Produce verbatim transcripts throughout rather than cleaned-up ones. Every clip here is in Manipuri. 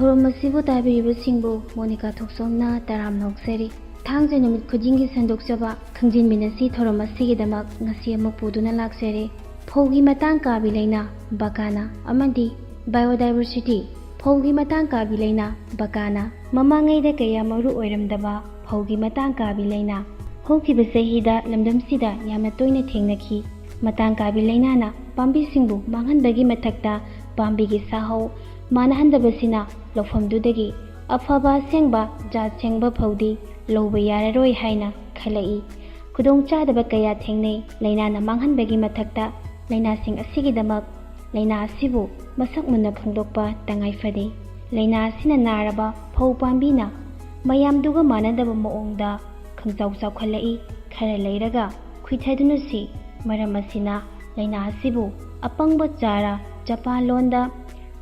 ꯊꯧꯔꯝ ꯑꯁꯤꯕꯨ ꯇꯥꯕꯤꯔꯤꯕꯁꯤꯡꯕꯨ ꯃꯣꯅꯤꯀꯥ ꯊꯣꯛꯆꯣꯝꯅ ꯇꯔꯥꯝꯅ ꯑꯣꯛꯆꯔꯤ꯫ ꯊꯥꯡꯖ ꯅꯨꯃꯤꯠ ꯈꯨꯗꯤꯡꯒꯤ ꯁꯟꯗꯣꯛꯆꯕ ꯈꯪꯖꯤꯟꯃꯤꯟꯅꯁꯤ ꯊꯧꯔꯝ ꯑꯁꯤꯒꯤꯗꯃꯛ ꯉꯁꯤ ꯑꯃꯨꯛ ꯄꯨꯗꯨꯅ ꯂꯥꯛꯆꯔꯦ꯫ ꯐꯧꯒꯤ ꯃꯇꯥꯡ ꯀꯥꯕꯤ ꯂꯥꯏꯅꯥ ꯕꯀꯥꯅ ꯑꯃꯗꯤ biodiversity꯫ ꯐꯧꯒꯤ ꯃꯇꯥꯡ ꯀꯥꯕꯤ ꯂꯥꯏꯅꯥ ꯕꯀꯥꯅ ꯃꯃꯥꯡꯉꯩꯗ ꯀꯌꯥ ꯃꯔꯨ ꯑꯣꯏꯔꯝꯗꯕ ꯐꯧꯒꯤ ꯃꯇꯥꯡ ꯀꯥꯕꯤ ꯂꯥꯏꯅꯥ ꯍꯧꯈꯤꯕ ꯆꯍꯤꯗ ꯂꯝꯗꯝꯁꯤꯗ ꯌꯥꯝꯅ ꯇꯣꯏꯅ ꯊꯦꯡꯅꯈꯤ꯫ ꯃꯇꯥꯡ ꯀꯥꯕꯤ ꯂꯥꯏꯅꯥꯅ ꯄꯥꯝꯕꯤꯁꯤꯡꯕꯨ ꯃꯥꯡꯍꯟꯕꯒꯤ ꯃꯊꯛꯇ ꯄꯥꯝꯕꯤꯒꯤ ꯁꯥꯍꯧ ꯃꯥꯡꯍꯟꯗꯕꯁꯤꯅ ꯂꯧꯐꯝꯗꯨꯗꯒꯤ ꯑꯐꯕ ꯑꯁꯦꯡꯕ ꯖꯥꯠ ꯁꯦꯡꯕ ꯐꯧꯗꯤ ꯂꯧꯕ ꯌꯥꯔꯔꯣꯏ ꯍꯥꯏꯅ ꯈꯜꯂꯛꯏ꯫ ꯈꯨꯗꯣꯡꯆꯥꯗꯕ ꯀꯌꯥ ꯊꯦꯡꯅꯩ꯫ ꯂꯥꯏꯅꯥꯅ ꯃꯥꯡꯍꯟꯕꯒꯤ ꯃꯊꯛꯇ ꯂꯥꯏꯅꯥꯁꯤꯡ ꯑꯁꯤꯒꯤꯗꯃꯛ ꯂꯥꯏꯅꯥ ꯑꯁꯤꯕꯨ ꯃꯁꯛ ꯃꯨꯟꯅ ꯈꯪꯗꯣꯛꯄ ꯇꯉꯥꯏ ꯐꯗꯦ꯫ ꯂꯥꯏꯅꯥ ꯑꯁꯤꯅ ꯅꯥꯔꯕ ꯐꯧ ꯄꯥꯝꯕꯤꯅ ꯃꯌꯥꯝꯗꯨꯒ ꯃꯥꯟꯅꯗꯕ ꯃꯑꯣꯡꯗ ꯈꯪꯆꯥꯎ ꯆꯥꯎꯈꯠꯂꯛꯏ꯫ ꯈꯔ ꯂꯩꯔꯒ ꯈꯨꯏꯊꯗꯨꯅ ꯁꯤ꯫ ꯃꯔꯝ ꯑꯁꯤꯅ ꯂꯥꯏꯅꯥ ꯑꯁꯤꯕꯨ ꯑꯄꯪꯕ ꯆꯥꯔ, ꯖꯄꯥꯟ ꯂꯣꯟꯗ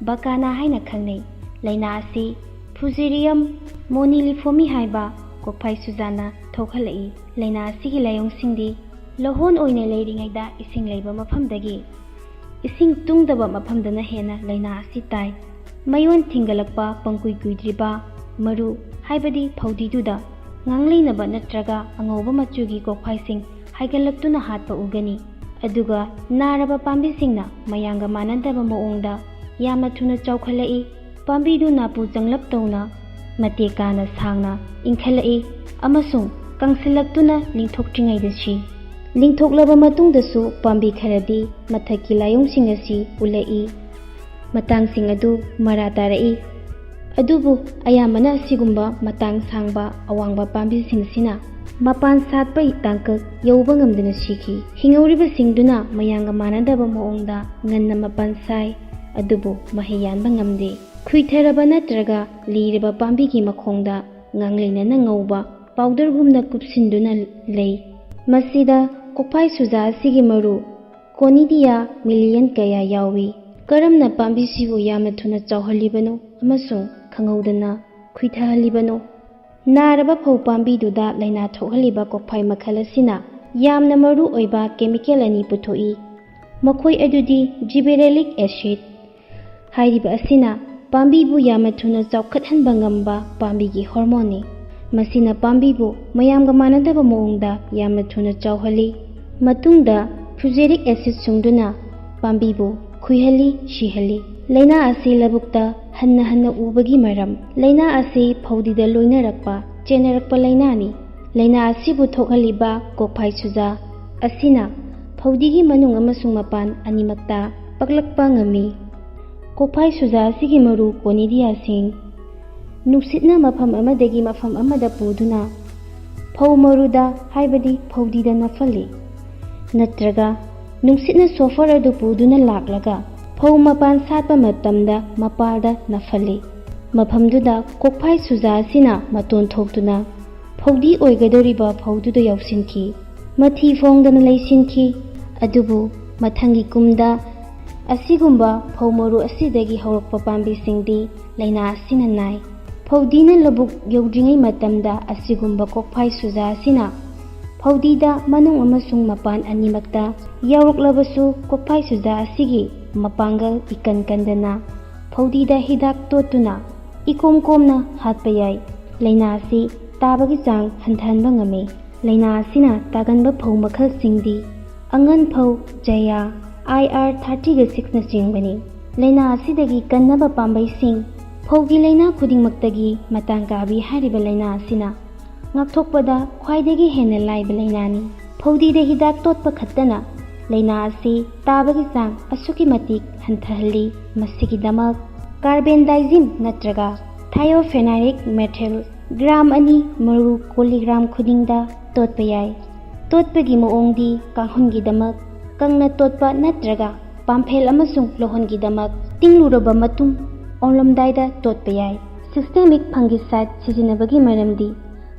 ꯕꯀꯥꯅꯥ ꯍꯥꯏꯅ ꯈꯪꯅꯩ꯫ ꯂꯥꯏꯅꯥ ꯑꯁꯤ Fusarium moniliforme ꯍꯥꯏꯕ ꯀꯣꯛꯐꯥꯏ ꯁꯨꯖꯥꯅ ꯊꯣꯛꯍꯜꯂꯛꯏ꯫ ꯂꯥꯏꯅꯥ ꯑꯁꯤꯒꯤ ꯂꯥꯏꯑꯣꯡꯁꯤꯡꯗꯤ ꯂꯧꯍꯣꯟ ꯑꯣꯏꯅ ꯂꯩꯔꯤꯉꯩꯗ ꯏꯁꯤꯡ ꯂꯩꯕ ꯃꯐꯝꯗꯒꯤ ꯏꯁꯤꯡ ꯇꯨꯡꯗꯕ ꯃꯐꯝꯗꯅ ꯍꯦꯟꯅ ꯂꯥꯏꯅꯥ ꯑꯁꯤ ꯇꯥꯏ꯫ ꯃꯌꯣꯟ ꯊꯤꯡꯒꯠꯂꯛꯄ ꯄꯪꯀꯨꯏ ꯀꯨꯏꯗ꯭ꯔꯤꯕ ꯃꯔꯨ, ꯍꯥꯏꯕꯗꯤ ꯐꯧꯗꯤꯗꯨꯗ ꯉꯥꯡꯂꯩꯅꯕ ꯅꯠꯇ꯭ꯔꯒ ꯑꯉꯧꯕ ꯃꯆꯨꯒꯤ ꯀꯣꯛꯐꯥꯏꯁꯤꯡ ꯍꯥꯏꯒꯠꯂꯛꯇꯨꯅ ꯍꯥꯠꯄ ꯎꯒꯅꯤ꯫ ꯑꯗꯨꯒ ꯅꯥꯔꯕ ꯄꯥꯝꯕꯤꯁꯤꯡꯅ ꯃꯌꯥꯝꯒ ꯃꯥꯟꯅꯗꯕ ꯃꯑꯣꯡꯗ ꯌꯥꯝꯅ ꯊꯨꯅ ꯆꯥꯎꯈꯠꯂꯛꯏ꯫ ꯄꯥꯝꯕꯤꯗꯨ ꯅꯥꯄꯨ ꯆꯪꯂꯞ ꯇꯧꯅ ꯃꯇꯦꯛ ꯀꯥꯅ ꯁꯥꯡꯅ ꯏꯟꯈꯠꯂꯛꯏ ꯑꯃꯁꯨꯡ ꯀꯪꯁꯤꯜꯂꯛꯇꯨꯅ ꯂꯤꯡꯊꯣꯛꯇ꯭ꯔꯤꯉꯩꯗ ꯁꯤ꯫ ꯂꯤꯡꯊꯣꯛꯂꯕ ꯃꯇꯨꯡꯗꯁꯨ ꯄꯥꯝꯕꯤ ꯈꯔꯗꯤ ꯃꯊꯛꯀꯤ ꯂꯥꯏꯑꯣꯡꯁꯤꯡ ꯑꯁꯤ ꯎꯠꯂꯛꯏ꯫ ꯃꯇꯥꯡꯁꯤꯡ ꯑꯗꯨ ꯃꯔꯥ ꯇꯥꯔꯛꯏ꯫ ꯑꯗꯨꯕꯨ ꯑꯌꯥꯝꯕꯅ ꯑꯁꯤꯒꯨꯝꯕ ꯃꯇꯥꯡ ꯁꯥꯡꯕ ꯑꯋꯥꯡꯕ ꯄꯥꯝꯕꯤꯁꯤꯡꯁꯤꯅ ꯃꯄꯥꯟ ꯁꯥꯠꯄꯒꯤ ꯇꯥꯡꯀꯛ ꯌꯧꯕ ꯉꯝꯗꯅ ꯁꯤꯈꯤ꯫ ꯍꯤꯡꯍꯧꯔꯤꯕꯁꯤꯡꯗꯨꯅ ꯃꯌꯥꯝꯒ ꯃꯥꯟꯅꯗꯕ ꯃꯑꯣꯡꯗ ꯉꯟꯅ ꯃꯄꯥꯟ ꯁꯥꯏ, ꯑꯗꯨꯕꯨ ꯃꯍꯩ ꯌꯥꯟꯕ ꯉꯝꯗꯦ꯫ ꯈꯨꯏꯊꯔꯕ ꯅꯠꯇ꯭ꯔꯒ ꯂꯤꯔꯕ ꯄꯥꯝꯕꯤꯒꯤ ꯃꯈꯣꯡꯗ ꯉꯥꯡꯂꯩꯅꯅ ꯉꯧꯕ ꯄꯥꯎꯗꯔꯒꯨꯝꯅ ꯀꯨꯞꯁꯤꯟꯗꯨꯅ ꯂꯩ꯫ ꯃꯁꯤꯗ ꯀꯣꯛꯐꯥꯏ ꯁꯨꯖꯥ ꯑꯁꯤꯒꯤ ꯃꯔꯨ Conidia million ꯀꯌꯥ ꯌꯥꯎꯏ꯫ ꯀꯔꯝꯅ ꯄꯥꯝꯕꯤꯁꯤꯕꯨ ꯌꯥꯝꯅ ꯊꯨꯅ ꯆꯥꯎꯍꯜꯂꯤꯕꯅꯣ ꯑꯃꯁꯨꯡ ꯈꯪꯍꯧꯗꯅ ꯈꯨꯏꯊꯍꯜꯂꯤꯕꯅꯣ? ꯅꯥꯔꯕ ꯐꯧ ꯄꯥꯝꯕꯤꯗꯨꯗ ꯂꯥꯏꯅꯥ ꯊꯣꯛꯍꯜꯂꯤꯕ ꯀꯣꯛꯐꯥꯏ ꯃꯈꯜ ꯑꯁꯤꯅ ꯌꯥꯝꯅ ꯃꯔꯨ ꯑꯣꯏꯕ chemical ꯑꯅꯤ ꯄꯨꯊꯣꯛꯏ꯫ ꯃꯈꯣꯏ ꯑꯗꯨꯗꯤ gibberellic acid ꯍꯥꯏꯔꯤꯕ ꯑꯁꯤꯅ ꯄꯥꯝꯕꯤꯕꯨ ꯌꯥꯝꯅ ꯊꯨꯅ ꯆꯥꯎꯈꯠꯍꯟꯕ ꯉꯝꯕ ꯄꯥꯝꯕꯤꯒꯤ ꯍꯣꯔꯃꯣꯟꯅꯤ꯫ ꯃꯁꯤꯅ ꯄꯥꯝꯕꯤꯕꯨ ꯃꯌꯥꯝꯒ ꯃꯥꯟꯅꯗꯕ ꯃꯑꯣꯡꯗ ꯌꯥꯝꯅ ꯊꯨꯅ ꯆꯥꯎꯍꯜꯂꯤ꯫ ꯃꯇꯨꯡꯗ ꯐ꯭ꯂꯨꯖꯦꯔꯤꯛ ꯑꯦꯁꯤꯗ ꯁꯨꯡꯗꯨꯅ ꯄꯥꯝꯕꯤꯕꯨ ꯈꯨꯏꯍꯜꯂꯤ, ꯁꯤꯍꯜꯂꯤ꯫ ꯂꯥꯏꯅꯥ ꯑꯁꯤ ꯂꯧꯕꯨꯛꯇ ꯍꯟꯅ ꯍꯟꯅ ꯎꯕꯒꯤ ꯃꯔꯝ꯫ ꯂꯥꯏꯅꯥ ꯑꯁꯤ ꯐꯧꯗꯤꯗ ꯂꯣꯏꯅꯔꯛꯄ, ꯆꯦꯟꯅꯔꯛꯄ ꯂꯥꯏꯅꯥꯅꯤ꯫ ꯂꯥꯏꯅꯥ ꯑꯁꯤꯕꯨ ꯊꯣꯛꯍꯜꯂꯤꯕ ꯀꯣꯛꯐꯥꯏ ꯁꯨꯖꯥ ꯑꯁꯤꯅ ꯐꯧꯗꯤꯒꯤ ꯃꯅꯨꯡ ꯑꯃꯁꯨꯡ ꯃꯄꯥꯟ ꯑꯅꯤꯃꯛꯇ ꯄꯛꯂꯛꯄ ꯉꯝꯃꯤ꯫ ꯀꯣꯛꯐꯥꯏ ꯁꯨꯖꯥ ꯑꯁꯤꯒꯤ ꯃꯔꯨ ꯀꯣꯅꯤꯗꯤꯌꯥꯁꯤꯡ ꯅꯨꯡꯁꯤꯠꯅ ꯃꯐꯝ ꯑꯃꯗꯒꯤ ꯃꯐꯝ ꯑꯃꯗ ꯄꯨꯗꯨꯅ ꯐꯧ ꯃꯔꯨꯗ, ꯍꯥꯏꯕꯗꯤ ꯐꯧꯗꯤꯗ ꯅꯞꯍꯜꯂꯤ, ꯅꯠꯇ꯭ꯔꯒ ꯅꯨꯡꯁꯤꯠꯅ ꯁꯣꯐꯔ ꯑꯗꯨ ꯄꯨꯗꯨꯅ ꯂꯥꯛꯂꯒ ꯐꯧ ꯃꯄꯥꯟ ꯁꯥꯠꯄ ꯃꯇꯝꯗ ꯃꯄꯥꯜꯗ ꯅꯞꯍꯜꯂꯤ꯫ ꯃꯐꯝꯗꯨꯗ ꯀꯣꯛꯐꯥꯏ ꯁꯨꯖꯥ ꯑꯁꯤꯅ ꯃꯇꯣꯟ ꯊꯣꯛꯇꯨꯅ ꯐꯧꯗꯤ ꯑꯣꯏꯒꯗꯧꯔꯤꯕ ꯐꯧꯗꯨꯗ ꯌꯥꯎꯁꯤꯟꯈꯤ꯫ ꯃꯊꯤ ꯐꯣꯡꯗꯅ ꯂꯩꯁꯤꯟꯈꯤ꯫ ꯑꯗꯨꯕꯨ ꯃꯊꯪꯒꯤ ꯀꯨꯝꯗ ꯑꯁꯤꯒꯨꯝꯕ ꯐꯧ ꯃꯔꯨ ꯑꯁꯤꯗꯒꯤ ꯍꯧꯔꯛꯄ ꯄꯥꯝꯕꯤꯁꯤꯡꯗꯤ ꯂꯥꯏꯅꯥ ꯑꯁꯤꯅ ꯅꯥꯏ꯫ ꯐꯧꯗꯤꯅ ꯂꯧꯕꯨꯛ ꯌꯧꯗ꯭ꯔꯤꯉꯩ ꯃꯇꯝꯗ ꯑꯁꯤꯒꯨꯝꯕ ꯀꯣꯛꯐꯥꯏ ꯁꯨꯖꯥ ꯑꯁꯤꯅ ꯐꯧꯗꯤꯗ ꯃꯅꯨꯡ ꯑꯃꯁꯨꯡ ꯃꯄꯥꯟ ꯑꯅꯤꯃꯛꯇ ꯌꯥꯎꯔꯛꯂꯕꯁꯨ, ꯀꯣꯛꯐꯥꯏ ꯁꯨꯖꯥ ꯑꯁꯤꯒꯤ ꯃꯄꯥꯡꯒꯜ ꯏꯀꯟ ꯀꯟꯗꯅ ꯐꯧꯗꯤꯗ ꯍꯤꯗꯥꯛ ꯇꯣꯠꯇꯨꯅ ꯏꯀꯣꯝ ꯀꯣꯝꯅ ꯍꯥꯠꯄ ꯌꯥꯏ꯫ ꯂꯥꯏꯅꯥ ꯑꯁꯤ ꯇꯥꯕꯒꯤ ꯆꯥꯡ ꯍꯟꯊꯍꯟꯕ ꯉꯝꯃꯤ꯫ ꯂꯥꯏꯅꯥ ꯑꯁꯤꯅ ꯇꯥꯒꯟꯕ ꯐꯧ ꯃꯈꯜꯁꯤꯡꯗꯤ ꯑꯉꯟ ꯐꯧ, ꯖꯌꯥ, ꯑꯥꯏ ꯑꯥꯔ ꯊꯥꯔꯇꯤꯒ ꯁꯤꯛꯁꯅꯆꯤꯡꯕꯅꯤ꯫ ꯂꯥꯏꯅꯥ ꯑꯁꯤꯗꯒꯤ ꯀꯟꯅꯕ ꯄꯥꯝꯕꯩꯁꯤꯡ꯫ ꯐꯧꯒꯤ ꯂꯥꯏꯅꯥ ꯈꯨꯗꯤꯡꯃꯛꯇꯒꯤ ꯃꯇꯥꯡ ꯀꯥꯕꯤ ꯍꯥꯏꯔꯤꯕ ꯂꯥꯏꯅꯥ ꯑꯁꯤꯅ ꯉꯥꯛꯊꯣꯛꯄꯗ ꯈ꯭ꯋꯥꯏꯗꯒꯤ ꯍꯦꯟꯅ ꯂꯥꯏꯕ ꯂꯥꯏꯅꯥꯅꯤ꯫ ꯐꯧꯗꯤꯗ ꯍꯤꯗꯥꯛ ꯇꯣꯠꯄ ꯈꯛꯇꯅ ꯂꯥꯏꯅꯥ ꯑꯁꯤ ꯇꯥꯕꯒꯤ ꯆꯥꯡ ꯑꯁꯨꯛꯀꯤ ꯃꯇꯤꯛ ꯍꯟꯊꯍꯜꯂꯤ꯫ ꯃꯁꯤꯒꯤꯗꯃꯛ ꯀꯥꯔꯕꯦꯟꯗꯥꯏꯖꯤꯝ ꯅꯠꯇ꯭ꯔꯒ ꯊꯥꯏꯑꯣꯐꯦꯅꯥꯏꯔꯤꯛ ꯃꯦꯊꯤꯜ ꯒ꯭ꯔꯥꯝ ꯑꯅꯤ ꯃꯔꯨ ꯀꯣꯂꯤꯒ꯭ꯔꯥꯝ ꯈꯨꯗꯤꯡꯗ ꯇꯣꯠꯄ ꯌꯥꯏ꯫ ꯇꯣꯠꯄꯒꯤ ꯃꯑꯣꯡꯗꯤ ꯀꯥꯡꯍꯨꯟꯒꯤꯗꯃꯛ ꯀꯪꯅ ꯇꯣꯠꯄ ꯅꯠꯇ꯭ꯔꯒ ꯄꯥꯝꯐꯦꯜ ꯑꯃꯁꯨꯡ ꯂꯣꯍꯣꯟꯒꯤꯗꯃꯛ ꯇꯤꯡꯂꯨꯔꯕ ꯃꯇꯨꯡ ꯑꯣꯜꯂꯝꯗꯥꯏꯗ ꯇꯣꯠꯄ ꯌꯥꯏ꯫ ꯁꯤꯁꯇꯦꯃꯤꯛ ꯐꯪꯒꯤꯁꯥꯏꯠ ꯁꯤꯖꯤꯟꯅꯕꯒꯤ ꯃꯔꯝꯗꯤ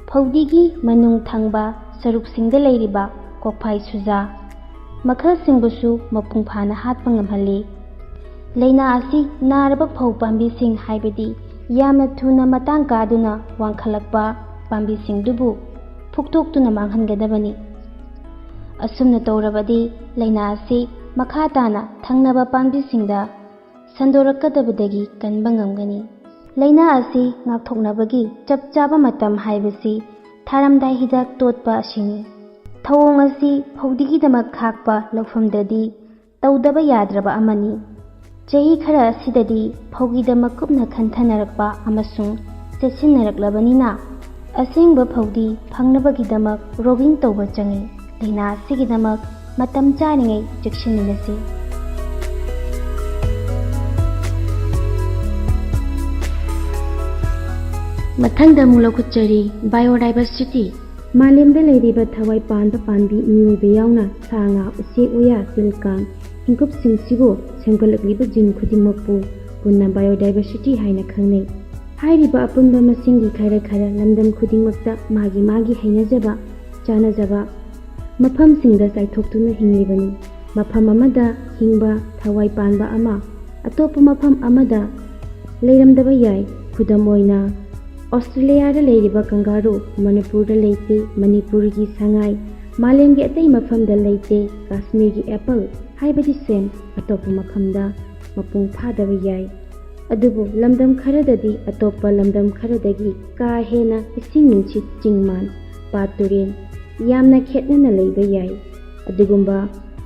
ꯐꯧꯗꯤꯒꯤ ꯃꯅꯨꯡ ꯊꯪꯕ ꯁꯔꯨꯛꯁꯤꯡꯗ ꯂꯩꯔꯤꯕ ꯀꯣꯛꯐꯥꯏ ꯁꯨꯖꯥ ꯃꯈꯜꯁꯤꯡꯕꯨꯁꯨ ꯃꯄꯨꯡ ꯐꯥꯅ ꯍꯥꯠꯄ ꯉꯝꯍꯜꯂꯤ꯫ ꯂꯥꯏꯅꯥ ꯑꯁꯤ ꯅꯥꯔꯕ ꯐꯧ ꯄꯥꯝꯕꯤꯁꯤꯡ, ꯍꯥꯏꯕꯗꯤ ꯌꯥꯝꯅ ꯊꯨꯅ ꯃꯇꯥꯡ ꯀꯥꯗꯨꯅ ꯋꯥꯡꯈꯠꯂꯛꯄ ꯄꯥꯝꯕꯤꯁꯤꯡꯗꯨꯕꯨ ꯐꯨꯛꯇꯣꯛꯇꯨꯅ ꯃꯥꯡꯍꯟꯒꯗꯕꯅꯤ꯫ ꯑꯁꯨꯝꯅ ꯇꯧꯔꯕꯗꯤ ꯂꯥꯏꯅꯥ ꯑꯁꯤ ꯃꯈꯥ ꯇꯥꯅ ꯊꯪꯅꯕ ꯄꯥꯝꯕꯤꯁꯤꯡꯗ ꯁꯟꯗꯣꯔꯛꯀꯗꯕꯗꯒꯤ ꯀꯟꯕ ꯉꯝꯒꯅꯤ꯫ ꯂꯥꯏꯅꯥ ꯑꯁꯤ ꯉꯥꯛꯊꯣꯛꯅꯕꯒꯤ ꯆꯞ ꯆꯥꯕ ꯃꯇꯝ ꯍꯥꯏꯕꯁꯤ ꯊꯥꯔꯝꯗꯥꯏ ꯍꯤꯗꯥꯛ ꯇꯣꯠꯄ ꯑꯁꯤꯅꯤ꯫ ꯊꯧꯑꯣꯡ ꯑꯁꯤ ꯐꯧꯗꯤꯒꯤꯗꯃꯛ ꯈꯥꯛꯄ ꯂꯧꯐꯝꯗꯗꯤ ꯇꯧꯗꯕ ꯌꯥꯗ꯭ꯔꯕ ꯑꯃꯅꯤ꯫ ꯆꯍꯤ ꯈꯔ ꯑꯁꯤꯗꯗꯤ ꯐꯧꯒꯤꯗꯃꯛ ꯀꯨꯞꯅ ꯈꯟꯊꯅꯔꯛꯄ ꯑꯃꯁꯨꯡ ꯆꯦꯠꯁꯤꯟꯅꯔꯛꯂꯕꯅꯤꯅ, ꯑꯁꯦꯡꯕ ꯐꯧꯗꯤ ꯐꯪꯅꯕꯒꯤꯗꯃꯛ ꯔꯣꯒꯤꯡ ꯇꯧꯕ ꯆꯪꯏ꯫ ꯂꯥꯏꯅꯥ ꯑꯁꯤꯒꯤꯗꯃꯛ ꯃꯇꯝ ꯆꯥꯔꯤꯉꯩ ꯆꯦꯛꯁꯤꯟꯃꯤꯟꯅꯁꯤ꯫ ꯃꯊꯪꯗ ꯑꯃꯨꯛ ꯂꯧꯈꯠꯆꯔꯤ, biodiversity꯫ ꯃꯥꯂꯦꯝꯗ ꯂꯩꯔꯤꯕ ꯊꯋꯥꯏ ꯄꯥꯟꯕ ꯄꯥꯟꯕꯤ ꯃꯤꯑꯣꯏꯕ ꯌꯥꯎꯅ ꯁꯥ ꯉꯥ, ꯎꯆꯦꯛ ꯋꯥꯌꯥ, ꯇꯤꯜ ꯀꯥꯡ, ꯍꯤꯡꯀꯨꯞꯁꯤꯡꯁꯤꯕꯨ ꯁꯦꯝꯒꯠꯂꯛꯂꯤꯕ ꯖꯤꯟ ꯈꯨꯗꯤꯡꯃꯛꯄꯨ ꯄꯨꯟꯅ biodiversity ꯍꯥꯏꯅ ꯈꯪꯅꯩ꯫ ꯍꯥꯏꯔꯤꯕ ꯑꯄꯨꯟꯕ ꯃꯁꯤꯡꯒꯤ ꯈꯔ ꯈꯔ ꯂꯝꯗꯝ ꯈꯨꯗꯤꯡꯃꯛꯇ ꯃꯥꯒꯤ ꯃꯥꯒꯤ ꯍꯩꯅꯖꯕ, ꯆꯥꯅꯖꯕ ꯃꯐꯝꯁꯤꯡꯗ ꯆꯥꯏꯊꯣꯛꯇꯨꯅ ꯍꯤꯡꯂꯤꯕꯅꯤ꯫ ꯃꯐꯝ ꯑꯃꯗ ꯍꯤꯡꯕ ꯊꯋꯥꯏ ꯄꯥꯟꯕ ꯑꯃ ꯑꯇꯣꯞꯄ ꯃꯐꯝ ꯑꯃꯗ ꯂꯩꯔꯝꯗꯕ ꯌꯥꯏ꯫ ꯈꯨꯗꯝ ꯑꯣꯏꯅ, ꯑꯣꯁꯇ꯭ꯔꯦꯂꯤꯌꯥꯗ ꯂꯩꯔꯤꯕ ꯀꯪꯒꯥꯔꯨ ꯃꯅꯤꯄꯨꯔꯗ ꯂꯩꯇꯦ, ꯃꯅꯤꯄꯨꯔꯒꯤ ꯁꯉꯥꯏ ꯃꯥꯂꯦꯝꯒꯤ ꯑꯇꯩ ꯃꯐꯝꯗ ꯂꯩꯇꯦ, ꯀꯥꯁꯃꯤꯔꯒꯤ ꯑꯦꯄꯜ ꯍꯥꯏꯕꯗꯤ ꯁꯦꯝ ꯑꯇꯣꯞꯄ ꯃꯐꯝꯗ ꯃꯄꯨꯡ ꯐꯥꯗꯕ ꯌꯥꯏ꯫ ꯑꯗꯨꯕꯨ ꯂꯝꯗꯝ ꯈꯔꯗꯗꯤ ꯑꯇꯣꯞꯄ ꯂꯝꯗꯝ ꯈꯔꯗꯒꯤ ꯀꯥ ꯍꯦꯟꯅ ꯏꯁꯤꯡ ꯅꯨꯡꯁꯤꯠ, ꯆꯤꯡ ꯃꯥꯟ, ꯄꯥꯠ ꯇꯨꯔꯦꯟ ꯌꯥꯝꯅ ꯈꯦꯠꯅꯅ ꯂꯩꯕ ꯌꯥꯏ꯫ ꯑꯗꯨꯒꯨꯝꯕ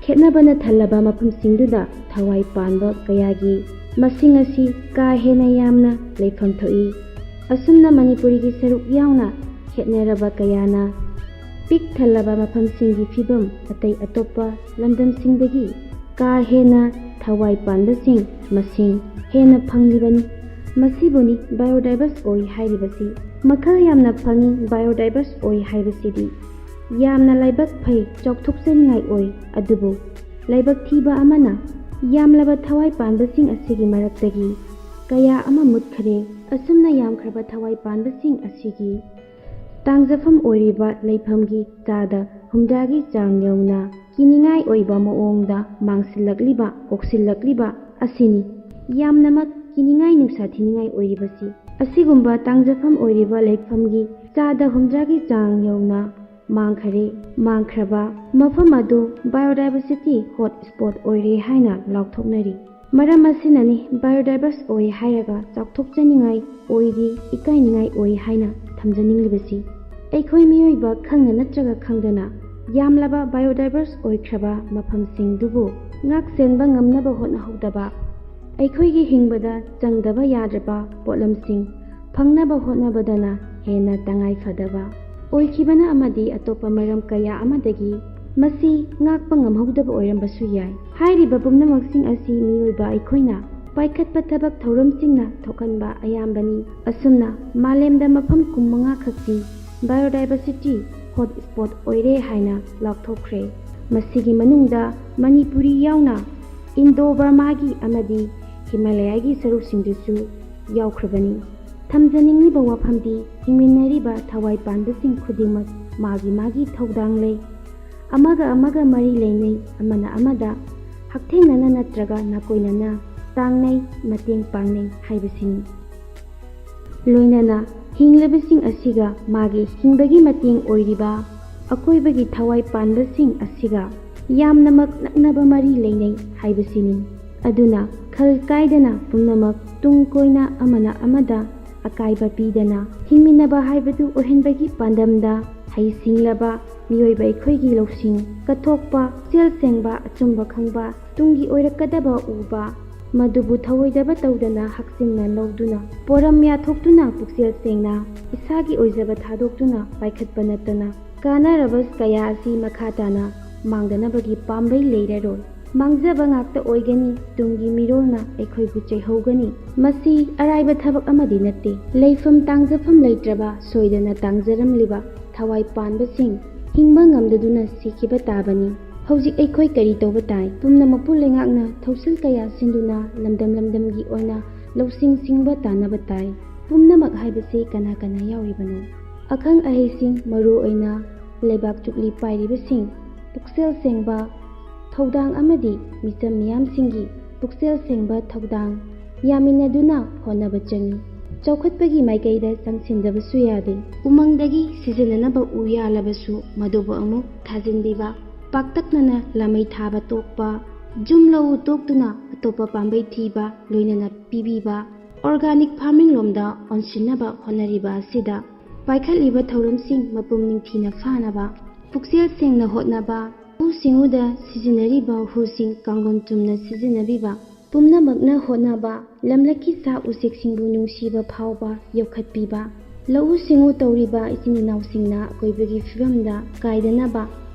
ꯈꯦꯠꯅꯕꯅ ꯊꯜꯂꯕ ꯃꯐꯝꯁꯤꯡꯗꯨꯗ ꯊꯋꯥꯏ ꯄꯥꯟꯕ ꯀꯌꯥꯒꯤ ꯃꯁꯤꯡ ꯑꯁꯤ ꯀꯥ ꯍꯦꯟꯅ ꯌꯥꯝꯅ ꯂꯩꯐꯝ ꯊꯣꯛꯏ꯫ ꯑꯁꯨꯝꯅ ꯃꯅꯤꯄꯨꯔꯒꯤ ꯁꯔꯨꯛ ꯌꯥꯎꯅ ꯈꯦꯠꯅꯔꯕ ꯀꯌꯥꯅ ꯄꯤꯛ ꯊꯜꯂꯕ ꯃꯐꯝꯁꯤꯡꯒꯤ ꯐꯤꯕꯝ ꯑꯇꯩ ꯑꯇꯣꯞꯄ ꯂꯝꯗꯝꯁꯤꯡꯗꯒꯤ ꯀꯥ ꯍꯦꯟꯅ ꯊꯋꯥꯏ ꯄꯥꯟꯕꯁꯤꯡ ꯃꯁꯤꯡ ꯍꯦꯟꯅ ꯐꯪꯂꯤꯕꯅꯤ꯫ ꯃꯁꯤꯕꯨꯅꯤ biodiverse ꯑꯣꯏ ꯍꯥꯏꯔꯤꯕꯁꯤ꯫ ꯃꯈꯜ ꯌꯥꯝꯅ ꯐꯪꯏ biodiverse ꯑꯣꯏ ꯍꯥꯏꯕꯁꯤꯗꯤ꯫ ꯌꯥꯝꯅ ꯂꯥꯏꯕꯛ ꯐꯩ, ꯆꯥꯎꯊꯣꯛꯆꯅꯤꯡꯉꯥꯏ ꯑꯣꯏ꯫ ꯑꯗꯨꯕꯨ ꯂꯥꯏꯕꯛ ꯊꯤꯕ ꯑꯃꯅ, ꯌꯥꯝꯂꯕ ꯊꯋꯥꯏ ꯄꯥꯟꯕꯁꯤꯡ ꯑꯁꯤꯒꯤ ꯃꯔꯛꯇꯒꯤ ꯀꯌꯥ ꯑꯃ ꯃꯨꯠꯈ꯭ꯔꯦ꯫ ꯑꯁꯨꯝꯅ ꯌꯥꯝꯈ꯭ꯔꯕ ꯊꯋꯥꯏ ꯄꯥꯟꯕꯁꯤꯡ ꯑꯁꯤꯒꯤ ꯇꯥꯡꯖꯐꯝ ꯑꯣꯏꯔꯤꯕ ꯂꯩꯐꯝꯒꯤ ꯆꯥꯗ ꯍꯨꯝꯗ꯭ꯔꯥꯒꯤ ꯆꯥꯡ ꯌꯧꯅ ꯀꯤꯅꯤꯡꯉꯥꯏ ꯑꯣꯏꯕ ꯃꯑꯣꯡꯗ ꯃꯥꯡꯁꯤꯜꯂꯛꯂꯤꯕ, ꯀꯣꯛꯁꯤꯜꯂꯛꯂꯤꯕ ꯑꯁꯤꯅꯤ꯫ ꯌꯥꯝꯅꯃꯛ ꯀꯤꯅꯤꯡꯉꯥꯏ, ꯅꯨꯡꯁꯥ ꯊꯤꯅꯤꯡꯉꯥꯏ ꯑꯣꯏꯔꯤꯕꯁꯤ꯫ ꯑꯁꯤꯒꯨꯝꯕ ꯇꯥꯡꯖꯐꯝ ꯑꯣꯏꯔꯤꯕ ꯂꯩꯐꯝꯒꯤ ꯆꯥꯗ ꯍꯨꯝꯗ꯭ꯔꯥꯒꯤ ꯆꯥꯡ ꯌꯧꯅ ꯃꯥꯡꯈꯔꯦ꯫ ꯃꯥꯡꯈ꯭ꯔꯕ ꯃꯐꯝ ꯑꯗꯨ biodiversity hot spot ꯑꯣꯏꯔꯦ ꯍꯥꯏꯅ ꯂꯥꯎꯊꯣꯛꯅꯔꯤ꯫ ꯃꯔꯝ ꯑꯁꯤꯅꯅꯤ biodiverse ꯑꯣꯏ ꯍꯥꯏꯔꯒ ꯆꯥꯎꯊꯣꯛꯆꯅꯤꯡꯉꯥꯏ ꯑꯣꯏꯗꯦ, ꯏꯀꯥꯏꯅꯤꯡꯉꯥꯏ ꯑꯣꯏ ꯍꯥꯏꯅ ꯊꯝꯖꯅꯤꯡꯂꯤꯕꯁꯤ꯫ ꯑꯩꯈꯣꯏ ꯃꯤꯑꯣꯏꯕ ꯈꯪꯅ ꯅꯠꯇ꯭ꯔꯒ ꯈꯪꯗꯅ ꯌꯥꯝꯂꯕ biodiverse ꯑꯣꯏꯈ꯭ꯔꯕ ꯃꯐꯝꯁꯤꯡꯗꯨꯕꯨ ꯉꯥꯛ ꯁꯦꯟꯕ ꯉꯝꯅꯕ ꯍꯣꯠꯅꯍꯧꯗꯕ, ꯑꯩꯈꯣꯏꯒꯤ ꯍꯤꯡꯕꯗ ꯆꯪꯗꯕ ꯌꯥꯗ꯭ꯔꯕ ꯄꯣꯠꯂꯝꯁꯤꯡ ꯐꯪꯅꯕ ꯍꯣꯠꯅꯕꯗꯅ ꯍꯦꯟꯅ ꯇꯉꯥꯏ ꯐꯗꯕ ꯑꯣꯏꯈꯤꯕꯅ ꯑꯃꯗꯤ ꯑꯇꯣꯞꯄ ꯃꯔꯝ ꯀꯌꯥ ꯑꯃꯗꯒꯤ ꯃꯁꯤ ꯉꯥꯛꯄ ꯉꯝꯍꯧꯗꯕ ꯑꯣꯏꯔꯝꯕꯁꯨ ꯌꯥꯏ꯫ ꯍꯥꯏꯔꯤꯕ ꯄꯨꯝꯅꯃꯛꯁꯤꯡ ꯑꯁꯤ ꯃꯤꯑꯣꯏꯕ ꯑꯩꯈꯣꯏꯅ ꯄꯥꯏꯈꯠꯄ ꯊꯕꯛ ꯊꯧꯔꯝꯁꯤꯡꯅ ꯊꯣꯛꯍꯟꯕ ꯑꯌꯥꯝꯕꯅꯤ꯫ ꯑꯁꯨꯝꯅ ꯃꯥꯂꯦꯝꯗ ꯃꯐꯝ ꯀꯨꯟꯃꯉꯥ ꯈꯛꯇꯤ biodiversity hotspot ꯑꯣꯏꯔꯦ ꯍꯥꯏꯅ ꯂꯥꯎꯊꯣꯛꯈ꯭ꯔꯦ꯫ ꯃꯁꯤꯒꯤ ꯃꯅꯨꯡꯗ ꯃꯅꯤꯄꯨꯔꯤ ꯌꯥꯎꯅ ꯏꯟꯗꯣ ꯕꯔꯃꯥꯒꯤ ꯑꯃꯗꯤ ꯍꯤꯃꯥꯂꯌꯥꯒꯤ ꯁꯔꯨꯛꯁꯤꯡꯗꯨꯁꯨ ꯌꯥꯎꯈ꯭ꯔꯕꯅꯤ꯫ ꯊꯝꯖꯅꯤꯡꯂꯤꯕ ꯋꯥꯐꯝꯗꯤ ꯍꯤꯡꯃꯤꯟꯅꯔꯤꯕ ꯊꯋꯥꯏ ꯄꯥꯟꯕꯁꯤꯡ ꯈꯨꯗꯤꯡꯃꯛ ꯃꯥꯒꯤ ꯃꯥꯒꯤ ꯊꯧꯗꯥꯡ ꯂꯩ꯫ ꯑꯃꯒ ꯑꯃꯒ ꯃꯔꯤ ꯂꯩꯅꯩ, ꯑꯃꯅ ꯑꯃꯗ ꯍꯛꯊꯦꯡꯅꯅ ꯅꯠꯇ꯭ꯔꯒ ꯅꯥꯀꯣꯏꯅꯅ ꯇꯥꯡꯅꯩ, ꯃꯇꯦꯡ ꯄꯥꯡꯅꯩ ꯍꯥꯏꯕꯁꯤꯅꯤ꯫ ꯂꯣꯏꯅꯅ ꯍꯤꯡꯂꯤꯕꯁꯤꯡ ꯑꯁꯤꯒ ꯃꯥꯒꯤ ꯍꯤꯡꯕꯒꯤ ꯃꯇꯦꯡ ꯑꯣꯏꯔꯤꯕ ꯑꯀꯣꯏꯕꯒꯤ ꯊꯋꯥꯏ ꯄꯥꯟꯕꯁꯤꯡ ꯑꯁꯤꯒ ꯌꯥꯝꯅꯃꯛ ꯅꯛꯅꯕ ꯃꯔꯤ ꯂꯩꯅꯩ ꯍꯥꯏꯕꯁꯤꯅꯤ꯫ ꯑꯗꯨꯅ ꯈꯜ ꯀꯥꯏꯗꯅ ꯄꯨꯝꯅꯃꯛ ꯇꯨꯡ ꯀꯣꯏꯅ ꯑꯃꯅ ꯑꯃꯗ ꯑꯀꯥꯏꯕ ꯄꯤꯗꯅ ꯍꯤꯡꯃꯤꯟꯅꯕ ꯍꯥꯏꯕꯗꯨ ꯑꯣꯏꯍꯟꯕꯒꯤ ꯄꯥꯟꯗꯝꯗ ꯍꯩꯁꯤꯡꯂꯕ ꯃꯤꯑꯣꯏꯕ ꯑꯩꯈꯣꯏꯒꯤ ꯂꯧꯁꯤꯡ ꯀꯠꯊꯣꯛꯄ, ꯄꯨꯛꯆꯦꯜ ꯁꯦꯡꯕ, ꯑꯆꯨꯝꯕ ꯈꯪꯕ, ꯇꯨꯡꯒꯤ ꯑꯣꯏꯔꯛꯀꯗꯕ ꯎꯕ, ꯃꯗꯨꯕꯨ ꯊꯧꯑꯣꯏꯗꯕ ꯇꯧꯗꯅ ꯍꯛꯆꯤꯟꯅ ꯂꯧꯗꯨꯅ, ꯄꯣꯔꯝ ꯌꯥꯊꯣꯛꯇꯨꯅ, ꯄꯨꯛꯆꯦꯜ ꯁꯦꯡꯅ ꯏꯁꯥꯒꯤ ꯑꯣꯏꯖꯕ ꯊꯥꯗꯣꯛꯇꯨꯅ ꯄꯥꯏꯈꯠꯄ ꯅꯠꯇꯅ ꯀꯥꯟꯅꯔꯕ ꯀꯌꯥ ꯑꯁꯤ ꯃꯈꯥ ꯇꯥꯅ ꯃꯥꯡꯗꯅꯕꯒꯤ ꯄꯥꯝꯕꯩ ꯂꯩꯔꯔꯣꯏ꯫ ꯃꯥꯡꯖꯕ ꯉꯥꯛꯇ ꯑꯣꯏꯒꯅꯤ, ꯇꯨꯡꯒꯤ ꯃꯤꯔꯣꯜꯅ ꯑꯩꯈꯣꯏꯕꯨ ꯆꯩꯍꯧꯒꯅꯤ꯫ ꯃꯁꯤ ꯑꯔꯥꯏꯕ ꯊꯕꯛ ꯑꯃꯗꯤ ꯅꯠꯇꯦ꯫ ꯂꯩꯐꯝ ꯇꯥꯡꯖꯐꯝ ꯂꯩꯇ꯭ꯔꯕ, ꯁꯣꯏꯗꯅ ꯇꯥꯡꯖꯔꯝꯂꯤꯕ ꯊꯋꯥꯏ ꯄꯥꯟꯕꯁꯤꯡ ꯍꯤꯡꯕ ꯉꯝꯗꯗꯨꯅ ꯁꯤꯈꯤꯕ ꯇꯥꯕꯅꯤ꯫ ꯍꯧꯖꯤꯛ ꯑꯩꯈꯣꯏ ꯀꯔꯤ ꯇꯧꯕ ꯇꯥꯏ? ꯄꯨꯝꯅꯃꯛꯄꯨ ꯂꯩꯉꯥꯛꯅ ꯊꯧꯁꯤꯜ ꯀꯌꯥ ꯁꯤꯟꯗꯨꯅ ꯂꯝꯗꯝ ꯂꯝꯗꯝꯒꯤ ꯑꯣꯏꯅ ꯂꯧꯁꯤꯡ ꯁꯤꯡꯕ ꯇꯥꯟꯅꯕ ꯇꯥꯏ꯫ ꯄꯨꯝꯅꯃꯛ ꯍꯥꯏꯕꯁꯤ ꯀꯅꯥ ꯀꯅꯥ ꯌꯥꯎꯔꯤꯕꯅꯣ? ꯑꯈꯪ ꯑꯍꯩꯁꯤꯡ, ꯃꯔꯨ ꯑꯣꯏꯅ ꯂꯩꯕꯥꯛ ꯆꯨꯞꯂꯤ ꯄꯥꯏꯔꯤꯕꯁꯤꯡ, ꯄꯨꯛꯆꯦꯜ ꯁꯦꯡꯕ ꯊꯧꯗꯥꯡ ꯑꯃꯗꯤ ꯃꯤꯆꯝ ꯃꯤꯌꯥꯝꯁꯤꯡꯒꯤ ꯄꯨꯛꯆꯦꯜ ꯁꯦꯡꯕ ꯊꯧꯗꯥꯡ ꯌꯥꯃꯤꯟꯅꯗꯨꯅ ꯍꯣꯠꯅꯕ ꯆꯪꯏ꯫ ꯆꯥꯎꯈꯠꯄꯒꯤ ꯃꯥꯏꯀꯩꯗ ꯆꯪꯁꯤꯟꯗꯕꯁꯨ ꯌꯥꯗꯦ꯫ ꯎꯃꯪꯗꯒꯤ ꯁꯤꯖꯤꯟꯅꯅꯕ ꯎ ꯌꯥꯜꯂꯕꯁꯨ ꯃꯗꯨꯕꯨ ꯑꯃꯨꯛ ꯊꯥꯖꯤꯟꯕꯤꯕ, ꯄꯥꯛꯇꯛꯅꯅ ꯂꯥꯃꯩ ꯊꯥꯕ ꯇꯣꯛꯄ, ꯖꯨꯝ ꯂꯧꯎ ꯇꯣꯛꯇꯨꯅ ꯑꯇꯣꯞꯄ ꯄꯥꯝꯕꯩ ꯊꯤꯕ, ꯂꯣꯏꯅꯅ ꯄꯤꯕꯤꯕ, organic farming ꯂꯣꯝꯗ ꯑꯣꯟꯁꯤꯟꯅꯕ ꯍꯣꯠꯅꯔꯤꯕ ꯑꯁꯤꯗ ꯄꯥꯏꯈꯠꯂꯤꯕ ꯊꯧꯔꯝꯁꯤꯡ ꯃꯄꯨꯝ ꯅꯤꯡꯊꯤꯅ ꯐꯥꯅꯕ, ꯄꯨꯛꯆꯦꯜ ꯁꯦꯡꯅ ꯍꯣꯠꯅꯕ, ꯂꯧꯎ ꯁꯤꯡꯎꯗ ꯁꯤꯖꯤꯟꯅꯔꯤꯕ ꯍꯨꯁꯤꯡ ꯀꯥꯡꯂꯣꯟ ꯆꯨꯝꯅ ꯁꯤꯖꯤꯟꯅꯕꯤꯕ, ꯄꯨꯝꯅꯃꯛꯅ ꯍꯣꯠꯅꯕ, ꯂꯝꯂꯛꯀꯤ ꯁꯥ ꯎꯆꯦꯛꯁꯤꯡꯕꯨ ꯅꯨꯡꯁꯤꯕ ꯐꯥꯎꯕ ꯌꯣꯛꯈꯠꯄꯤꯕ, ꯂꯧꯎ ꯁꯤꯡꯎ ꯇꯧꯔꯤꯕ ꯏꯆꯤꯟ ꯏꯅꯥꯎꯁꯤꯡꯅ ꯑꯀꯣꯏꯕꯒꯤ ꯐꯤꯕꯝꯗ ꯀꯥꯏꯗꯅꯕ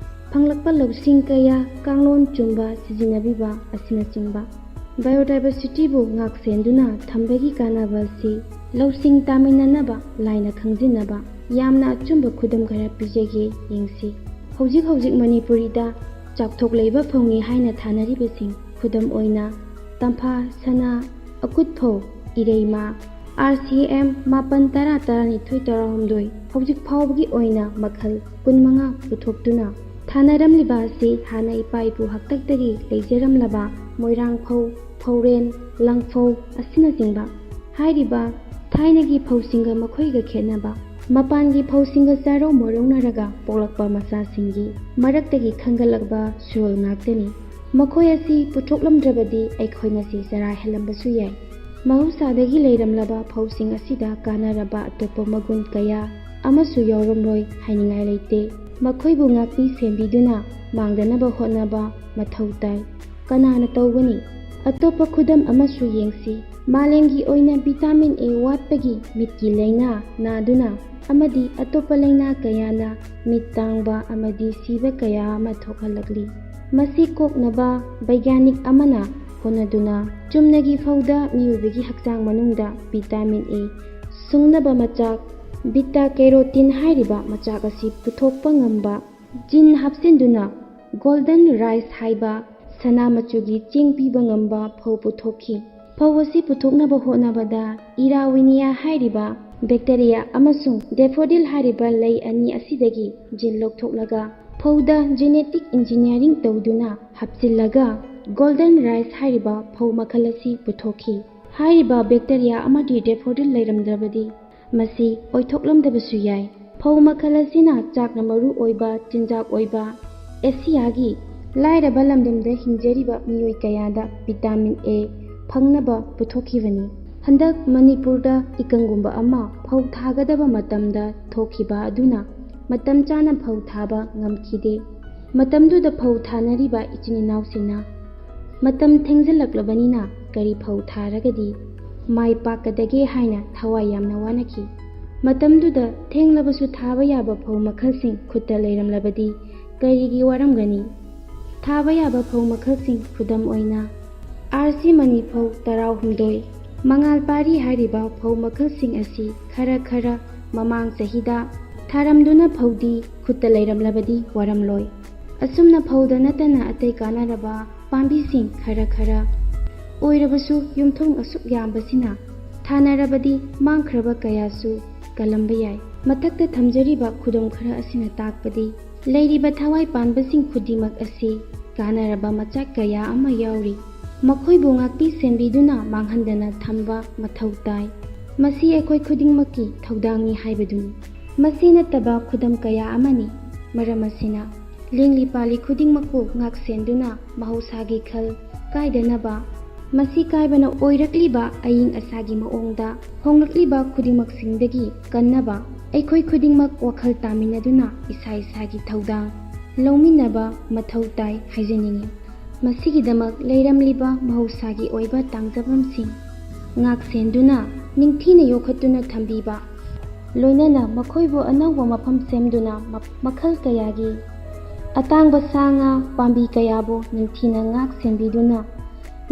ꯐꯪꯂꯛꯄ ꯂꯧꯁꯤꯡ ꯀꯌꯥ ꯀꯥꯡꯂꯣꯟ ꯆꯨꯝꯕ ꯁꯤꯖꯤꯟꯅꯕꯤꯕ ꯑꯁꯤꯅꯆꯤꯡꯕ꯫ Biodiversityꯕꯨ ꯉꯥꯛ ꯁꯦꯟꯗꯨꯅ ꯊꯝꯕꯒꯤ ꯀꯥꯟꯅꯕ ꯑꯁꯤ ꯂꯧꯁꯤꯡ ꯇꯥꯃꯤꯟꯅꯅꯕ ꯂꯥꯏꯅ ꯈꯪꯖꯤꯟꯅꯕ ꯌꯥꯝꯅ ꯑꯆꯨꯝꯕ ꯈꯨꯗꯝ ꯈꯔ ꯄꯤꯖꯒꯦ, ꯌꯦꯡꯁꯤ꯫ ꯍꯧꯖꯤꯛ ꯍꯧꯖꯤꯛ ꯃꯅꯤꯄꯨꯔꯤꯗ ꯆꯥꯎꯊꯣꯛ ꯂꯩꯕ ꯐꯧꯅꯤ ꯍꯥꯏꯅ ꯊꯥꯅꯔꯤꯕꯁꯤꯡ, ꯈꯨꯗꯝ ꯑꯣꯏꯅ ꯇꯝꯐꯥ, ꯁꯅꯥ, ꯑꯀꯨꯠ ꯐꯧ, ꯏꯔꯩꯃ, R C M ꯃꯥꯄꯟ, ꯇꯔꯥ, ꯇꯔꯥꯅꯤꯊꯣꯏ, ꯇꯔꯥꯍꯨꯝꯗꯣꯏ ꯍꯧꯖꯤꯛ ꯐꯥꯎꯕꯒꯤ ꯑꯣꯏꯅ ꯃꯈꯜ ꯀꯨꯟꯃꯉꯥ ꯄꯨꯊꯣꯛꯇꯨꯅ ꯊꯥꯅꯔꯝꯂꯤꯕ ꯑꯁꯤ ꯍꯥꯟꯅ ꯏꯄꯥ ꯏꯄꯨ ꯍꯥꯛꯇꯛꯇꯒꯤ ꯂꯩꯖꯔꯝꯂꯕ ꯃꯣꯏꯔꯥꯡ ꯐꯧ, ꯐꯧꯔꯦꯟ, ꯂꯪꯐꯧ ꯑꯁꯤꯅꯆꯤꯡꯕ꯫ ꯍꯥꯏꯔꯤꯕ ꯊꯥꯏꯅꯒꯤ ꯐꯧꯁꯤꯡꯒ ꯃꯈꯣꯏꯒ ꯈꯦꯠꯅꯕ, ꯃꯄꯥꯟꯒꯤ ꯐꯧꯁꯤꯡꯒ ꯆꯥꯔꯧ ꯃꯔꯧꯅꯔꯒ ꯄꯣꯛꯂꯛꯄ ꯃꯆꯥꯁꯤꯡꯒꯤ ꯃꯔꯛꯇꯒꯤ ꯈꯟꯒꯠꯂꯛꯄ ꯁꯨꯔꯣꯜ ꯉꯥꯛꯇꯅꯤ꯫ ꯃꯈꯣꯏ ꯑꯁꯤ ꯄꯨꯊꯣꯛꯂꯝꯗ꯭ꯔꯕꯗꯤ ꯑꯩꯈꯣꯏ ꯉꯁꯤ ꯆꯔꯥ ꯍꯦꯜꯂꯝꯕꯁꯨ ꯌꯥꯏ꯫ ꯃꯍꯧꯁꯥꯗꯒꯤ ꯂꯩꯔꯝꯂꯕ ꯐꯧꯁꯤꯡ ꯑꯁꯤꯗ ꯀꯥꯟꯅꯔꯕ ꯑꯇꯣꯞꯄ ꯃꯒꯨꯟ ꯀꯌꯥ ꯑꯃꯁꯨ ꯌꯥꯎꯔꯝꯂꯣꯏ ꯍꯥꯏꯅꯤꯡꯉꯥꯏ ꯂꯩꯇꯦ꯫ ꯃꯈꯣꯏꯕꯨ ꯉꯥꯛꯄꯤ ꯁꯦꯟꯕꯤꯗꯨꯅ ꯃꯥꯡꯗꯅꯕ ꯍꯣꯠꯅꯕ ꯃꯊꯧ ꯇꯥꯏ꯫ ꯀꯅꯥꯅ ꯇꯧꯒꯅꯤ? ꯑꯇꯣꯞꯄ ꯈꯨꯗꯝ ꯑꯃꯁꯨ ꯌꯦꯡꯁꯤ꯫ ꯃꯥꯂꯦꯝꯒꯤ ꯑꯣꯏꯅ vitamin A ꯋꯥꯠꯄꯒꯤ ꯃꯤꯠꯀꯤ ꯂꯥꯏꯅꯥ ꯅꯥꯗꯨꯅ ꯑꯃꯗꯤ ꯑꯇꯣꯞꯄ ꯂꯥꯏꯅꯥ ꯀꯌꯥꯅ ꯃꯤꯠ ꯇꯥꯡꯕ ꯑꯃꯗꯤ ꯁꯤꯕ ꯀꯌꯥ ꯑꯃ ꯊꯣꯛꯍꯜꯂꯛꯂꯤ꯫ ꯃꯁꯤ ꯀꯣꯛꯅꯕ ꯕꯩꯒ꯭ꯌꯥꯅꯤꯛ ꯑꯃꯅ ꯍꯣꯠꯅꯗꯨꯅ ꯆꯨꯝꯅꯒꯤ ꯐꯧꯗ ꯃꯤꯑꯣꯏꯕꯒꯤ ꯍꯛꯆꯥꯡ ꯃꯅꯨꯡꯗ vitamin A ꯁꯨꯡꯅꯕ ꯃꯆꯥꯛ beta carotene ꯍꯥꯏꯔꯤꯕ ꯃꯆꯥꯛ ꯑꯁꯤ ꯄꯨꯊꯣꯛꯄ ꯉꯝꯕ gene ꯍꯥꯞꯆꯤꯟꯗꯨꯅ golden rice ꯍꯥꯏꯕ ꯁꯅꯥ ꯃꯆꯨꯒꯤ ꯆꯦꯡ ꯄꯤꯕ ꯉꯝꯕ ꯐꯧ ꯄꯨꯊꯣꯛꯈꯤ꯫ ꯐꯧ ꯑꯁꯤ ꯄꯨꯊꯣꯛꯅꯕ ꯍꯣꯠꯅꯕꯗ Erwinia ꯍꯥꯏꯔꯤꯕ bacteria ꯑꯃꯁꯨꯡ daffodil ꯍꯥꯏꯔꯤꯕ ꯂꯩ ꯑꯅꯤ ꯑꯁꯤꯗꯒꯤ gene ꯂꯧꯊꯣꯛꯂꯒ ꯐꯧꯗ genetic engineering ꯇꯧꯗꯨꯅ ꯍꯥꯞꯆꯤꯜꯂꯒ golden rice ꯍꯥꯏꯔꯤꯕ ꯐꯧ ꯃꯈꯜ ꯑꯁꯤ ꯄꯨꯊꯣꯛꯈꯤ꯫ ꯍꯥꯏꯔꯤꯕ bacteria ꯑꯃꯗꯤ daffodil ꯂꯩꯔꯝꯗ꯭ꯔꯕꯗꯤ ꯃꯁꯤ ꯑꯣꯏꯊꯣꯛꯂꯝꯗꯕꯁꯨ ꯌꯥꯏ꯫ ꯐꯧ ꯃꯈꯜ ꯑꯁꯤꯅ ꯆꯥꯛꯅ ꯃꯔꯨ ꯑꯣꯏꯕ ꯆꯤꯟꯖꯥꯛ ꯑꯣꯏꯕ ꯑꯦꯁꯤꯌꯥꯒꯤ ꯂꯥꯏꯔꯕ ꯂꯝꯗꯝꯗ ꯍꯤꯡꯖꯔꯤꯕ ꯃꯤꯑꯣꯏ ꯀꯌꯥꯗ vitamin A ꯐꯪꯅꯕ ꯄꯨꯊꯣꯛꯈꯤꯕꯅꯤ꯫ ꯍꯟꯗꯛ ꯃꯅꯤꯄꯨꯔꯗ ꯏꯀꯪꯒꯨꯝꯕ ꯑꯃ ꯐꯧ ꯊꯥꯒꯗꯕ ꯃꯇꯝꯗ ꯊꯣꯛꯈꯤꯕ ꯑꯗꯨꯅ ꯃꯇꯝ ꯆꯥꯅ ꯐꯧ ꯊꯥꯕ ꯉꯝꯈꯤꯗꯦ꯫ ꯃꯇꯝꯗꯨꯗ ꯐꯧ ꯊꯥꯅꯔꯤꯕ ꯏꯆꯤꯟ ꯏꯅꯥꯎꯁꯤꯡꯅ ꯃꯇꯝ ꯊꯦꯡꯖꯤꯜꯂꯛꯂꯕꯅꯤꯅ ꯀꯔꯤ ꯐꯧ ꯊꯥꯔꯒꯗꯤ ꯃꯥꯏ ꯄꯥꯛꯀꯗꯒꯦ ꯍꯥꯏꯅ ꯊꯋꯥꯏ ꯌꯥꯝꯅ ꯋꯥꯅꯈꯤ꯫ ꯃꯇꯝꯗꯨꯗ ꯊꯦꯡꯂꯕꯁꯨ ꯊꯥꯕ ꯌꯥꯕ ꯐꯧ ꯃꯈꯜꯁꯤꯡ ꯈꯨꯠꯇ ꯂꯩꯔꯝꯂꯕꯗꯤ ꯀꯔꯤꯒꯤ ꯋꯥꯔꯝꯒꯅꯤ? ꯊꯥꯕ ꯌꯥꯕ ꯐꯧ ꯃꯈꯜꯁꯤꯡ, ꯈꯨꯗꯝ ꯑꯣꯏꯅ, RC ꯃꯅꯤ ꯐꯧ ꯇꯔꯥꯍꯨꯝꯗꯣꯏ, ꯃꯉꯥꯜ ꯄꯥꯔꯤ ꯍꯥꯏꯔꯤꯕ ꯐꯧ ꯃꯈꯜꯁꯤꯡ ꯑꯁꯤ ꯈꯔ ꯈꯔ ꯃꯃꯥꯡ ꯆꯍꯤꯗ ꯊꯥꯔꯝꯗꯨꯅ ꯐꯧꯗꯤ ꯈꯨꯠꯇ ꯂꯩꯔꯝꯂꯕꯗꯤ ꯋꯥꯔꯝꯂꯣꯏ꯫ ꯑꯁꯨꯝꯅ ꯐꯧꯗ ꯅꯠꯇꯅ ꯑꯇꯩ ꯀꯥꯟꯅꯔꯕ ꯄꯥꯝꯕꯤꯁꯤꯡ ꯈꯔ ꯈꯔ ꯑꯣꯏꯔꯕꯁꯨ ꯌꯨꯝꯊꯣꯡ ꯑꯁꯨꯛ ꯌꯥꯝꯕꯁꯤꯅ ꯊꯥꯅꯔꯕꯗꯤ ꯃꯥꯡꯈ꯭ꯔꯕ ꯀꯌꯥꯁꯨ ꯀꯜꯂꯝꯕ ꯌꯥꯏ꯫ ꯃꯊꯛꯇ ꯊꯝꯖꯔꯤꯕ ꯈꯨꯗꯝ ꯈꯔ ꯑꯁꯤꯅ ꯇꯥꯛꯄꯗꯤ ꯂꯩꯔꯤꯕ ꯊꯋꯥꯏ ꯄꯥꯟꯕꯁꯤꯡ ꯈꯨꯗꯤꯡꯃꯛ ꯑꯁꯤ ꯀꯥꯟꯅꯔꯕ ꯃꯆꯥꯛ ꯀꯌꯥ ꯑꯃ ꯌꯥꯎꯔꯤ꯫ ꯃꯈꯣꯏꯕꯨ ꯉꯥꯛꯄꯤ ꯁꯦꯟꯕꯤꯗꯨꯅ ꯃꯥꯡꯍꯟꯗꯅ ꯊꯝꯕ ꯃꯊꯧ ꯇꯥꯏ꯫ ꯃꯁꯤ ꯑꯩꯈꯣꯏ ꯈꯨꯗꯤꯡꯃꯛꯀꯤ ꯊꯧꯗꯥꯡꯅꯤ ꯍꯥꯏꯕꯗꯨꯅꯤ꯫ ꯃꯁꯤ ꯅꯠꯇꯕ ꯈꯨꯗꯝ ꯀꯌꯥ ꯑꯃꯅꯤ꯫ ꯃꯔꯝ ꯑꯁꯤꯅ, ꯂꯦꯡꯂꯤ ꯄꯥꯜꯂꯤ ꯈꯨꯗꯤꯡꯃꯛꯄꯨ ꯉꯥꯛ ꯁꯦꯟꯗꯨꯅ ꯃꯍꯧꯁꯥꯒꯤ ꯈꯜ ꯀꯥꯏꯗꯅꯕ, ꯃꯁꯤ ꯀꯥꯏꯕꯅ ꯑꯣꯏꯔꯛꯂꯤꯕ ꯑꯏꯪ ꯑꯁꯥꯒꯤ ꯃꯑꯣꯡꯗ ꯍꯣꯡꯂꯛꯂꯤꯕ ꯈꯨꯗꯤꯡꯃꯛꯁꯤꯡꯗꯒꯤ ꯀꯟꯅꯕ, ꯑꯩꯈꯣꯏ ꯈꯨꯗꯤꯡꯃꯛ ꯋꯥꯈꯜ ꯇꯥꯃꯤꯟꯅꯗꯨꯅ ꯏꯁꯥ ꯏꯁꯥꯒꯤ ꯊꯧꯗꯥꯡ ꯂꯧꯃꯤꯟꯅꯕ ꯃꯊꯧ ꯇꯥꯏ ꯍꯥꯏꯖꯅꯤꯡꯏ꯫ ꯃꯁꯤꯒꯤꯗꯃꯛ ꯂꯩꯔꯝꯂꯤꯕ ꯃꯍꯧꯁꯥꯒꯤ ꯑꯣꯏꯕ ꯇꯥꯡꯖꯐꯝꯁꯤꯡ ꯉꯥꯛ ꯁꯦꯟꯗꯨꯅ, ꯅꯤꯡꯊꯤꯅ ꯌꯣꯛꯈꯠꯇꯨꯅ ꯊꯝꯕꯤꯕ, ꯂꯣꯏꯅꯅ ꯃꯈꯣꯏꯕꯨ ꯑꯅꯧꯕ ꯃꯐꯝ ꯁꯦꯝꯗꯨꯅ ꯃ-, ꯃꯈꯜ ꯀꯌꯥꯒꯤ ꯑꯇꯥꯡꯕ ꯁꯥ ꯉꯥ, ꯄꯥꯝꯕꯤ ꯀꯌꯥꯕꯨ ꯅꯤꯡꯊꯤꯅ ꯉꯥꯛ ꯁꯦꯟꯕꯤꯗꯨꯅ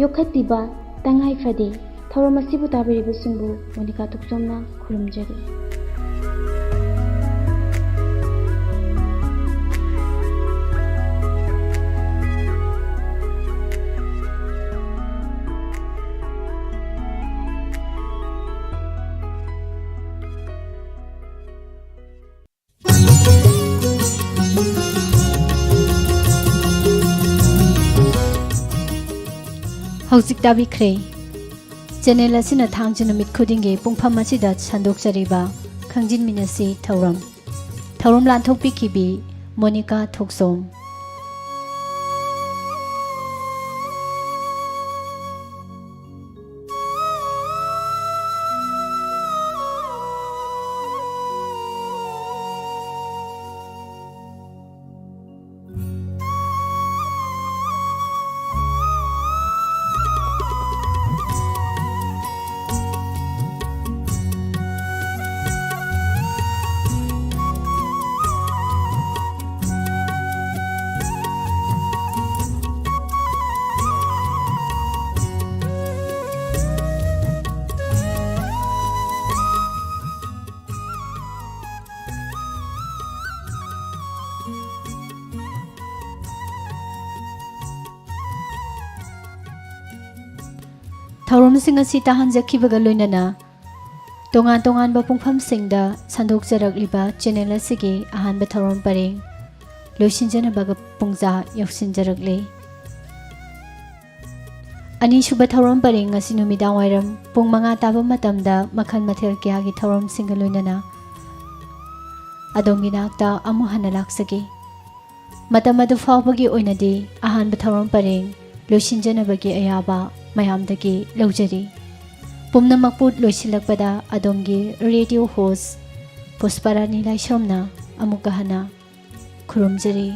ꯌꯣꯛꯈꯠꯄꯤꯕ ꯇꯉꯥꯏ ꯐꯗꯦ꯫ ꯊꯧꯔꯝ ꯑꯁꯤꯕꯨ ꯇꯥꯕꯤꯔꯤꯕꯁꯤꯡꯕꯨ ꯃꯣꯅꯤꯀꯥ ꯊꯣꯛꯆꯣꯝꯅ ꯈꯨꯔꯨꯝꯖꯔꯤ꯫ ꯍꯧꯖꯤꯛ ꯇꯥꯕꯤꯈ꯭ꯔꯦ꯫ ꯆꯦꯅꯦꯜ ꯑꯁꯤꯅ ꯊꯥꯡꯖ ꯅꯨꯃꯤꯠ ꯈꯨꯗꯤꯡꯒꯤ ꯄꯨꯡꯐꯝ ꯑꯁꯤꯗ ꯁꯟꯗꯣꯛꯆꯔꯤꯕ ꯈꯪꯖꯤꯟꯃꯤꯟꯅꯁꯤ ꯊꯧꯔꯝ꯫ ꯊꯧꯔꯝ ꯂꯥꯟꯊꯣꯛꯄꯤꯈꯤꯕꯤ ꯃꯣꯅꯤꯀꯥ ꯊꯣꯛꯆꯣꯝ꯫ ꯁꯤꯡ ꯑꯁꯤ ꯇꯥꯍꯟꯖꯈꯤꯕꯒ ꯂꯣꯏꯅꯅ ꯇꯣꯉꯥꯟ ꯇꯣꯉꯥꯟꯕ ꯄꯨꯡꯐꯝꯁꯤꯡꯗ ꯁꯟꯗꯣꯛꯆꯔꯛꯂꯤꯕ ꯆꯦꯅꯦꯜ ꯑꯁꯤꯒꯤ ꯑꯍꯥꯟꯕ ꯊꯧꯔꯝ ꯄꯔꯦꯡ ꯂꯣꯏꯁꯤꯟꯖꯅꯕꯒ ꯄꯨꯡꯖꯥ ꯌꯧꯁꯤꯟꯖꯔꯛꯂꯤ꯫ ꯑꯅꯤꯁꯨꯕ ꯊꯧꯔꯝ ꯄꯔꯦꯡ ꯑꯁꯤ ꯅꯨꯃꯤꯗꯥꯡ ꯋꯥꯏꯔꯝ ꯄꯨꯡ ꯃꯉꯥ ꯇꯥꯕ ꯃꯇꯝꯗ ꯃꯈꯜ ꯃꯊꯦꯜ ꯀꯌꯥꯒꯤ ꯊꯧꯔꯝꯁꯤꯡꯒ ꯂꯣꯏꯅꯅ ꯑꯗꯣꯝꯒꯤ ꯅꯥꯛꯇ ꯑꯃꯨꯛ ꯍꯟꯅ ꯂꯥꯛꯆꯒꯦ꯫ ꯃꯇꯝ ꯑꯗꯨ ꯐꯥꯎꯕꯒꯤ ꯑꯣꯏꯅꯗꯤ ꯑꯍꯥꯟꯕ ꯊꯧꯔꯝ ꯄꯔꯦꯡ ꯂꯣꯏꯁꯤꯟꯖꯅꯕꯒꯤ ꯑꯌꯥꯕ ꯃꯌꯥꯝꯗꯒꯤ ꯂꯧꯖꯔꯤ꯫ ꯄꯨꯝꯅꯃꯛꯄꯨ ꯂꯣꯏꯁꯤꯜꯂꯛꯄꯗ ꯑꯗꯣꯝꯒꯤ ꯔꯦꯗꯤꯑꯣ ꯍꯣꯁ ꯄꯨꯁꯄꯔꯥꯅꯤ ꯂꯥꯏꯁ꯭ꯔꯝꯅ ꯑꯃꯨꯛꯀ ꯍꯟꯅ ꯈꯨꯔꯨꯝꯖꯔꯤ꯫